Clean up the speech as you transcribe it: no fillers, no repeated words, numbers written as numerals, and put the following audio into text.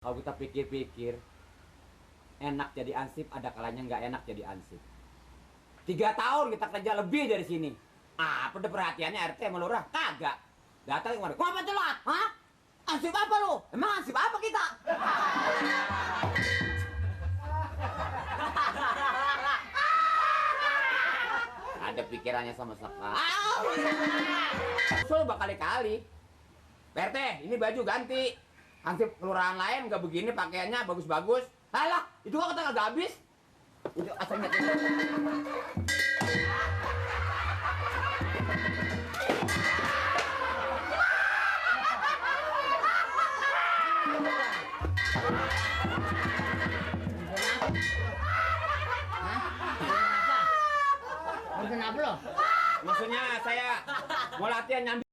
Kalau kita pikir-pikir, enak jadi ansip, ada kalanya nggak enak jadi ansip. 3 tahun kita kerja lebih dari sini. Apa deh perhatiannya RT sama lurah? Kagak. Datang kemarin, kok apa tuh lo? Hah? Ansip apa lu? Emang ansip apa kita? Ada pikirannya sama sekali. Usul berkali-kali. RT, ini baju ganti. Ansip kelurahan lain nggak begini pakaiannya bagus-bagus. Alah, itu kok kata nggak habis. Itu asalnya. Kenapa lo? Maksudnya saya mau latihan nyambi.